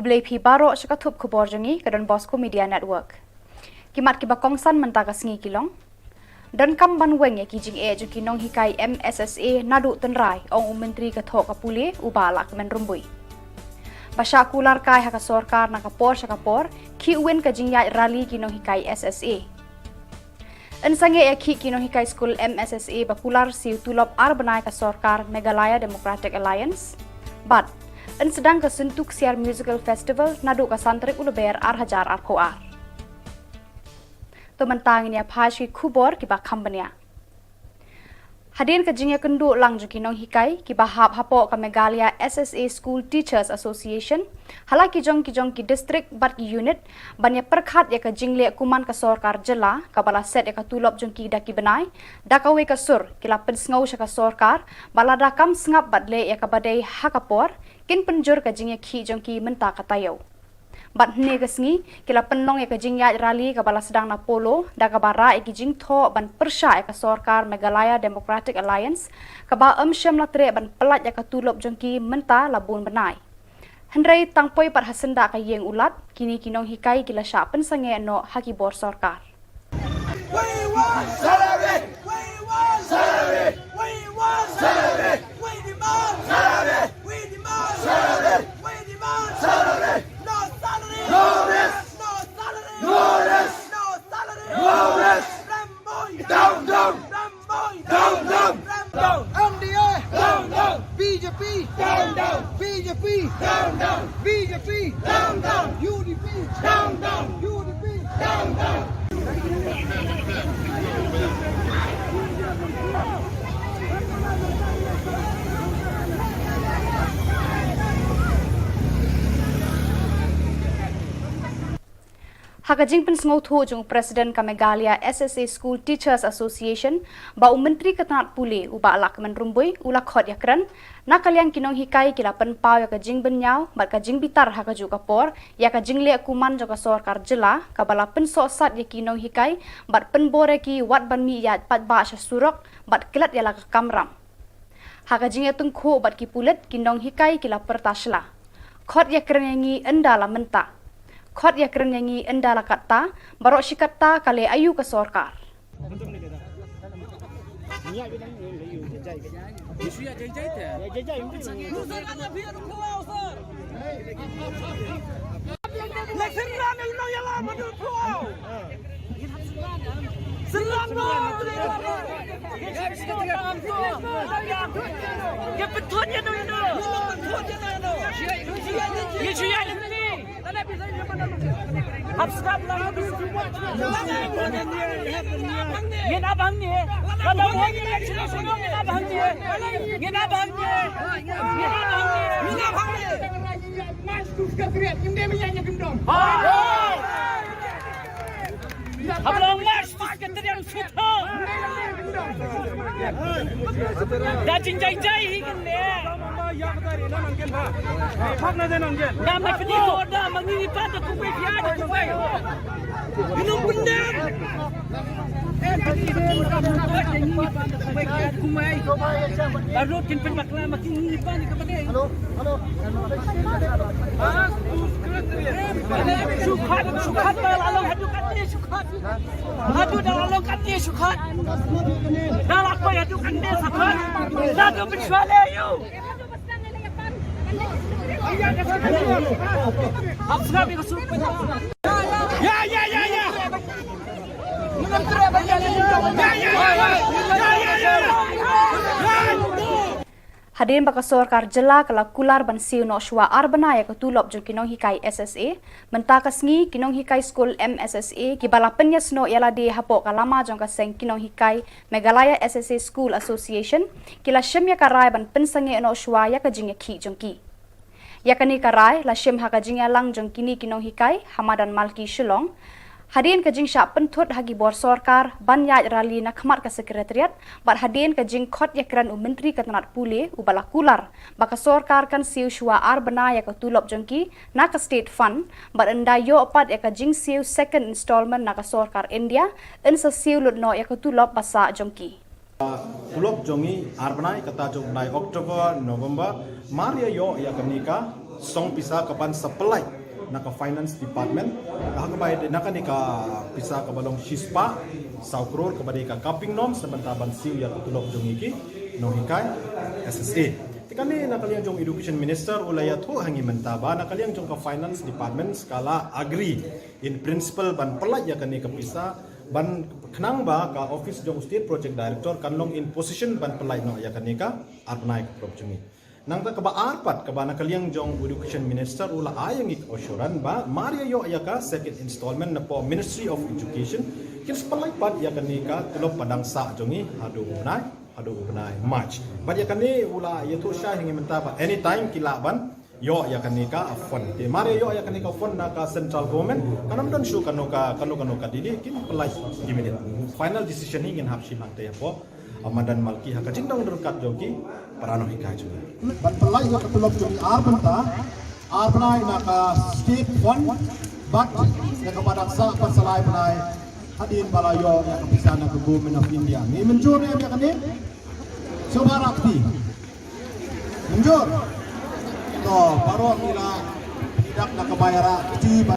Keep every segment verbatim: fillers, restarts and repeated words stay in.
Khublei phi baroh sha ka thup khubor jong ngi ka Don Bosco Media Network. Ki mat kiba kongsan mynta ka sngi ki long: Donkam ban weng ïa ki jingeh jong ki nonghikai M S S A naduh tynrai, ong u Myntri ka thoh ka pule u Bah Lahkmen Rymbui. Ba shah kular kai ha ka sorkar na ka por sha ka por, khih win ka jingïaid rally ki nonghikai S S A. Yn sangeh ïa khih ki nonghikai skul M S S A ba kular siew tulop ar bnai ka sorkar Meghalaya Democratic Alliance. Bad yn sdang ka Syntu Ksiar Musical Festival naduh ka san tarik u Lber ar hajar arphew ar. To mynta ngin ïa phai sha ki khubor kiba kham bniah. Hadien ka jingïakynduh lang jong ki nonghikai kiba hap hapoh ka Meghalaya S S A School Teachers Association, ha la ki jong ki jong ki district bad ki unit, ban ïa pyrkhat ïa ka jingleh kuman ka sorkar jylla kaba la set ïa ka tulop jong ki da ki bnai, da kawei ka sur ki la pynsngew sha ka sorkar ba lada kam sngap bad leh ïa kaba dei ha ka por, kin pynjur ka jingïakhih jong ki mynta ka taïew. Bad hynne ka sngi ki la pynlong ïa ka jingïaid rally kaba la sdang na Polo, da kaba rah ïa ki jingthoh ban pyrshah ïa ka sorkar Meghalaya Democratic Alliance kaba ym shym la treh ban pyllait ïa ka tulop jong ki mynta la bun bnai. Hynrei tang poi pat ha syndah ka ïing u Lat, kine ki nonghikai ki la shah pynsangeh noh ha ki bor sorkar. We want salary! We want salary! We want salary! We demand salary! We demand salary! We demand salary! No salary! No rest! No salary! No rest! No salary! No rest! Flamboyant! Down, down! Flamboyant! Down, down! Flamboyant! M D A! Down, down! B J P! Down, down! B J P! Down, down! B J P! Down, down! U D P! Down, down! U D P! Down, down! Ha ka jingpynsngewthuh jong u President ka Meghalaya S S A School Teachers Association, ba u Myntri ka tnat pule u Bah Lahkmen Rymbui u la khot ïakren, na ka liang ki nonghikai ki la pynpaw ïa ka jingbynñiaw bad ka jingbitar ha kajuh ka por ïa ka jingleh kuman jong ka sorkar jylla kaba la pynsohsat ïa ki nonghikai bad pynbor ïa ki wat ban mih ïaid paidbah sha surok bad klet ïa la ka kamram. Ha ka jingïatyngkhuh bad ki pulit, ki nonghikai ki la pyrta sla: Khot ïakren ïa ngi ynda la mynta. Khot ïakren ïa ngi ynda la katta, baroh shi katta ka leh aïu ka sorkar. Ngin ap hangne. Ngin ap hangne. Ngin ap hangne. Ngin ap hangne. March to Secretariat, ngim dei ban ïaid ïa ki dong. Haba long march to Secretariat, shu thoh. Da jingjai jai hi kin ne. Na ma pynïaid order ma ngi pat da kumwei phi ïaid da kumwei. Ngi nang pyndem. Baroh kin pynbakla ma ki ngi pan ka ba dei. Hello, hello. Shu khot, shu khot ba la long haduh katne, shu khot. Haduh da la long katne, shu khot. Da la poi haduh katne, shu khot. Da ka pynshwa le ïa u. Hap sngap ïa ka sur. Ya, ya, ya, ya. Hadien ba ka sorkar jylla ka la kular ban siew noh shuwa ar bnai ïa ka tulop jong ki nonghikai S S A, mynta ka sngi ki nonghikai skul M S S A kiba la pynïasnoh ïalade hapoh ka lama jong ka seng ki nonghikai Meghalaya S S A School Association ki la shim ïa ka rai ban pynsangeh noh shuwa ïa ka jingïakhih jong ki. Ïa kane ka rai la shim ha ka jingïalang jong kine ki nonghikai ha madan Malki Shillong, hadien ka jingshah pynthut ha ki bor sorkar ban ïaid rally na khmat ka Secretariat, bad hadien ka jingkhot ïakren u Myntri ka tnat pule u ba la kular ba ka sorkar kan siew shuwa ar bnai ïa ka tulop jong ki na ka State Fund, bad ynda ïoh pat ïa ka jingsiew second installment na ka sorkar India, yn sa siew lut noh ïa ka tulop ba sah jong ki. Tulop jong ngi ar bnai, kata jong u bnai October, November, mar ïa ïoh ïa kane ka Song pisa kaban sa pynlait na ka Finance Department, ka ha kaba ïadei na kane ka pisa kaba long shispah saw klur kaba dei ka capping norms na bynta ban siew ïa ka tulop jong ngi ki nonghikai S S A. Te kane na ka liang jong Education Minister u la ïathuh ha ngi mynta ba na ka liang jong ka Finance Department ka la agree in principle ban pynlait ïa kane ka pisa, ban khnang ba ka office jong State Project Director kan long in position ban pynlait noh ïa kane ka ar bnai ka tulop jong ngi. Nangta kaba ar pat kaba na ka liang jong u Education Minister u la ai ïa ngi ka assurance ba mar ïa ïoh ïa ka second installment na poh Ministry of Education, kin sa pynlait pat ïa kane ka tulop ba dang sah jong ngi haduh u bnai, haduh u bnai March. Bad ïa kane u la ïathuh shai ha ngi mynta ba anytime ki lah ban ïoh ïa kane ka fund. Te mar ïa ïoh ïa kane ka fund na ka central government, kan ym don shuh kano ka, kano kano ka delay, kin pynlait immediate. Final decision hi ngin hap shim hangta hapoh, ah, madan Malki ha ka jingdon ryngkat jong ki para nonghikai jong ngi. Ban pynlait ïa ka tulop jong ngi ar bynta, ar bnai na ka state fund, bad ïa kaba dang sah pat sa lai bnai hadien ba la ïoh ïa ka pisa na ka Government of India. Ngi mynjur ne em ïa kane? Sngewbha rah kti. Mynjur. To, baroh ngi la ïa dak na ka bai rah kti ba.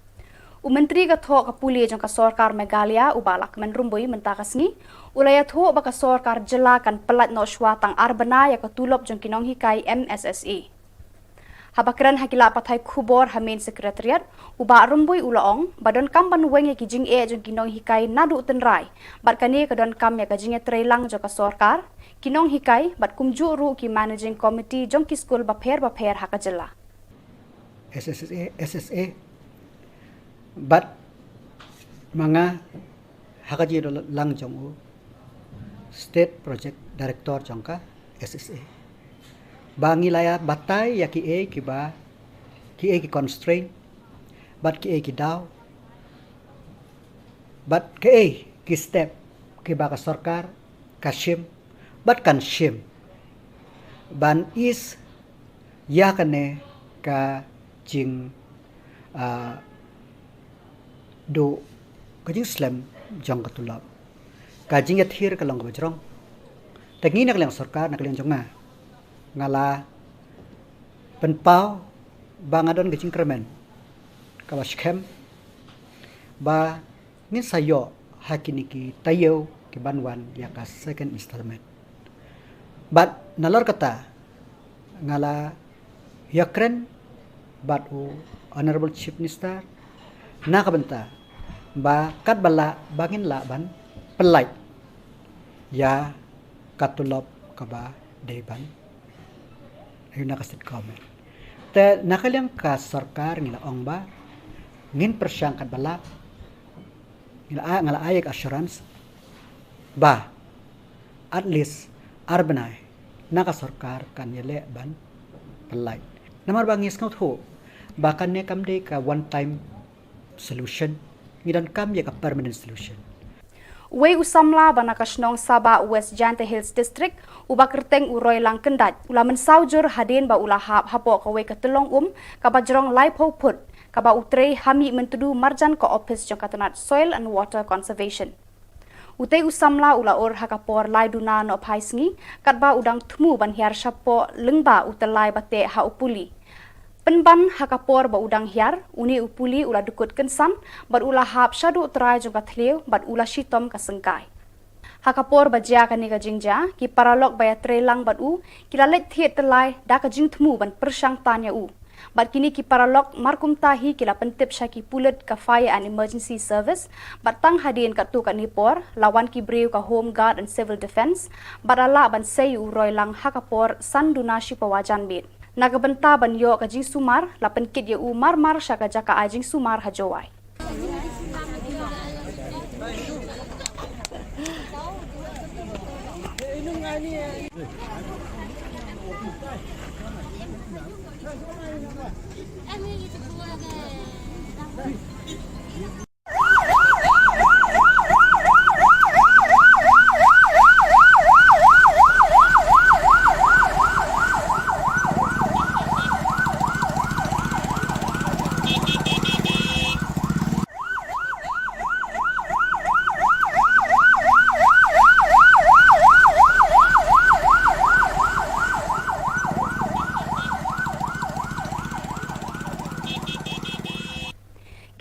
U Myntri ka thoh ka pule jong ka sorkar Meghalaya u Bah Lahkmen Rymbui mynta ka sngi u la ïathuh ba ka sorkar jylla kan pynlait noh shuwa tang ar bnai ïa ka tulop jong ki nonghikai M S S A. Haba kren ha ki lad pathai khubor ha Main Secretariat, u Bah Rymbui u la ong ba donkam ban weng ïa ki jingeh jong ki nonghikai naduh tynrai, bad kane ka donkam ïa ka jingïatreilang jong ka sorkar, ki nonghikai bad kumjuh ruh ki managing committee jong ki skul bapher bapher ha ka jylla. S S A, S S A, bad ma nga ha ka jingïadon lang jong u State Project Director jong ka S S A, ba ngi la ïa batai ïa kiei kiba, kiei ki constraint, bad kiei ki daw, bad kiei ki step kiba ka sorkar ka shim bad kan shim ban is ïa kane ka jing, ah, duh ka jingslem jong ka tulop. Ka jingïathir ka long kaba jrong. Te ngi na ka liang sorkar, na ka liang jong nga, nga la pynpaw ba nga don ka jingkyrmen kaba skhem ba ngin sa ïoh ha kine ki taïew ki ban wan ïa ka second installment. Bad nalor kata nga la ïakren bad u Honorable Chief Minister na ka bynta ba katba lah ba ngin lah ban pynlait ïa ka tulop kaba dei ban ïa na ka state government. Te na ka liang ka sorkar ngi la ong ba ngin pyrshang katba lah, ngi la ai, nga la ai ka assurance ba at least ar bnai na ka sorkar kan ïaleh ban pynlait. Namar ba ngi sngewthuh ba kane kam dei ka one time solution, ngi donkam ïa ka permanent solution. Uwei u samla ba na ka shnong Sabah, West Jaintia Hills District, uba kyrteng u Roylang Kyndait, u la mynsaw jur hadien ba u la hap hapoh kawei ka tyllong um kaba jrong laiphew phut, kaba u trei ha mih myntdu marjan ka ophis jong ka tnat Soil and Water Conservation. Utei u samla u la ur ha ka por lai duna nohphai sngi, katba u dang thmu ban hiar shapoh lyngba u tyllai ba teh ha u puli. Pynban ha ka por ba u dang hiar, une u puli u la dkut kynsan bad u la hap shaduh trai jong ka thliew bad u la shitom ka syngkai. Ha ka por ba jia kane ka jingjia, ki paralok ba ïatreilang bad u ki la leit thied tyllai da ka jingthmu ban pyrshang tan ïa u. Bad kine ki paralok markumta hi ki la pyntip sha ki pulit ka Fire and Emergency Service, bad tang hadien katto katne por la wan ki briew ka Home Guard and Civil Defence bad la lah ban sei ïa u Roylang ha ka por san duna shipawa janmiet. Na ka bynta ban ïoh ka jingsumar, la pynkit ïa u marmar sha ka jaka ai jingsumar ha Jowai.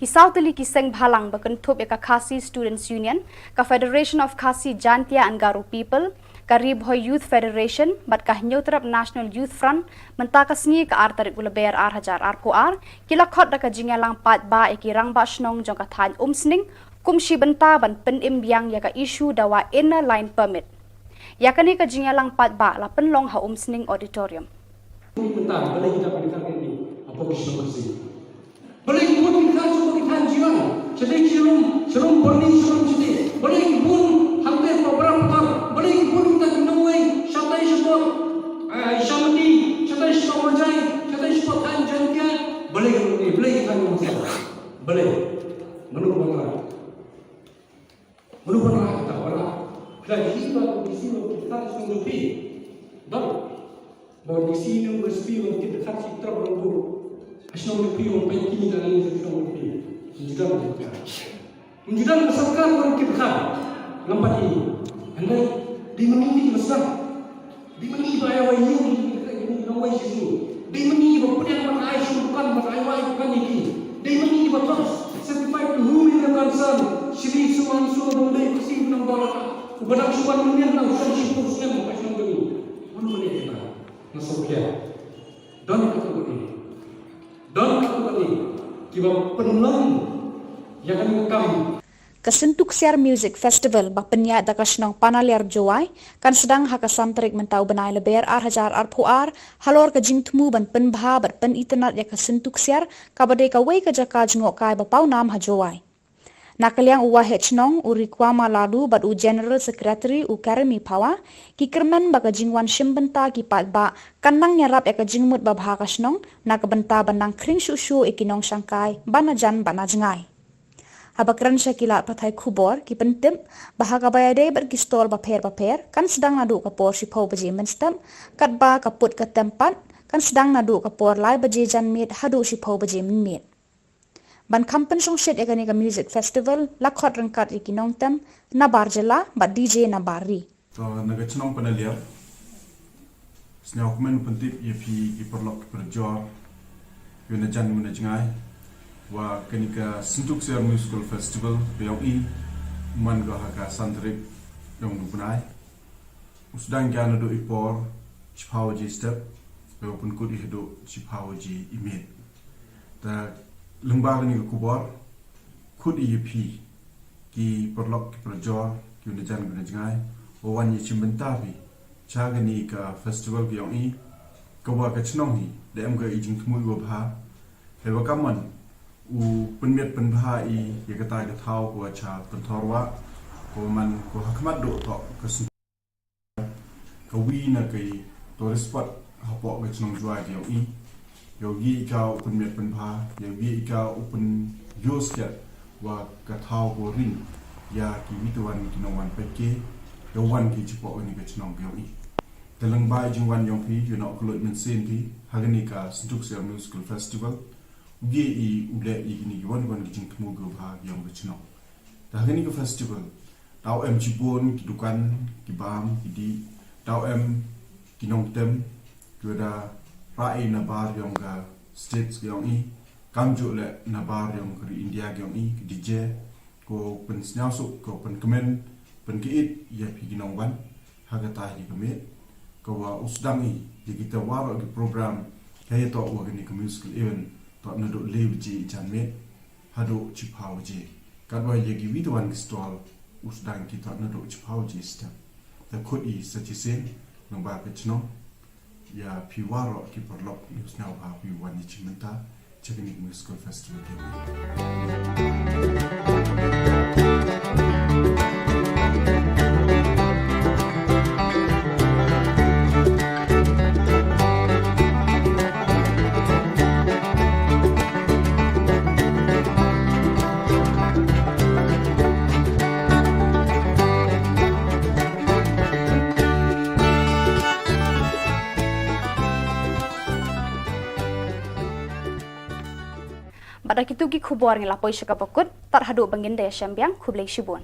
Saw tylli ki seng bhalang ba kynthup ïa ka Khasi Students Union, ka Federation of Khasi Jaintia and Garo People, ka Ri Bhoi Youth Federation bad ka Hynñiewtrep National Youth Front mynta ka sngi ka ar tarik u Lber ar hajar arphew ar ki la khot da ka jingïalang paidbah ïa ki rangbah shnong jong ka thaiñ Umsning kum shi bynta ban pynim biang ïa ka issue dawa Inner Line Permit. Ïa kane ka jingïalang paidbah la pynlong ha Umsning Auditorium. Mynta balei kita pynkhar kane hapoh ki shnong Khasi? Balei ki bun ki kha shuh ki than jiang? Shatai sharum, sharum Byrni, sharum shatai. Balei ki bun hangtai pa Bra Pathar? Balei ki bun kita ki nongwei shatai shapoh, eh, Shamati, shatai shapoh Marjai, shatai shapoh than Jaintia? Balei ki bun, balei ki than jiang? Balei? Mano ba ngarah? Mano ba ngarah kata, ba ngarah? Khlem hi ba ki shnong ki than shnong jong phi. Ba Ba u D C ne u S P u kit khar shi trap u bu. Ha shnong jong phi u peit kine ki shnong jong phi. Ym ju don ka sorkar. Ym ju don ka sorkar ba kit khar. Nampak ini. Hynrei dei ma ngi kiba sdang. Dei ma ngi ba ai wai ïing, ïing wai shisha. Dei ma ngi ba pdiang, ba ai shu dukan, ba ai wai dukan ïa ki. Dei ma ngi ba thoh certified to whom it may concern. Shri Suman Suman Bombay Khasi Nang Baraka. Uba dang shu wan mynnin na u shnong shiphew snem ha shnong jong ngi. Mano mano ïa ka. Nga sngewkhia. Don katto katne. Don katto katne kiba pynlong ïa kane ka kam. Ka Syntuksiar Music Festival ba pynïaid da ka shnong Panaliar Jowai kan sdang ha ka san tarik mynta u bnai Lber ar hajar arphew ar halor ka jingthmu ban pynbha bad pynitynnad ïa ka syntuksiar kaba dei kawei ka jaka jngohkai ba pawnam ha Jowai. Na ka liang u Waheh Chnong, u Rikwama Laloo bad u General Secretary u Keremi Phawa ki kyrmen ba ka jingwan shim bynta ki paidbah kan nang ïarap ïa ka jingmut babha ka shnong na ka bynta ban nang khring shuh shuh ïa ki nongshangkai ba na jan ba na jngai. Haba kren sha ki lad pathai khubor ki pyntip ba ha kaba ïadei bad ki stall bapher bapher kan sdang naduh ka por shiphew baje mynstep, katba ka put ka tem pat kan sdang naduh ka por lai baje janmiet haduh shiphew baje mynmiet. Ban kham pynshongshit ïa kane ka music festival la khot ryngkat ïa ki nongtem nabar jylla bad D J nabar ri. To na ka chnong Panaliar, sngewkmen pyntip ïa phi ki paralok ki parajor, ïa na jan ïa na jngai, wa kane ka Syntuksiar Musical Festival ka ïong i man ka ha ka san tarik ïong u bnai. U sdang ka naduh i por shiphew baje step, ka pynkut i haduh shiphew baje i miet. Ta lyngba kane ka khubor, khut i ïa phi ki paralok ki parajor, ki na jan ki na jngai, wa wan ïa shim bynta phi sha kane ka festival ka ïong i, ka wa ka chnong hi da em ka i jingthmu i wa bha. Hei wa ka man u pynmiet pynbha i ïa kata ka thaw ka wa cha Pynthorwah, ka wa man ka wa ha khmat duh toh ka syn Ka wi na ka i tourist spot hapoh ka chnong Jowai ka ïong i. Ïa u wi i ka u pynmiet pynbha, ïa u wi i ka u pynïoh sket wa ka thaw ko rin ïa ki wi te wan ki nongwan peit ke, ïa wan ki chipoh kani ka chnong ka ïong i. Te lyngba i jingwan ïong phi, ïa u nongkylluid mynsiem phi ha kani ka Syntuksiar Musical Festival. U wi i u leh ïa kini ki wan wan ki jingthmu ki bha ïong ka chnong. Te ha kani ka festival daw em shibun ki dukan, ki bam, ki dih, daw em ki nongtem ki wa da rah i nabar ïong ka states ka ïong i, kamjuh leh nabar ïong ka ri India ka ïong i, ka D J, ko pynsñiawsuk, ko pynkmen, pynkiit ïa phi ki nongwan ha kata hi ka miet, ka wa u sdang i ïa kita waroh ki program, ka ïa toh wa kani ka musical event, toh naduh lai baje i janmiet haduh shiphew baje. Katwa ïa ki wi te wan ki stall u sdang ki toh naduh shiphew baje step. Te khut i sa shisien lyngba ka chnong ïa phi waroh ki paralok, ïa u sngewbha phi wan ïa shim bynta sha kani ka musical festival ka ïong i. Bad da kitu ki khubor ngi la poi sha kaba kut, tad haduh ban ngin da ïashem biang, khublei shibun.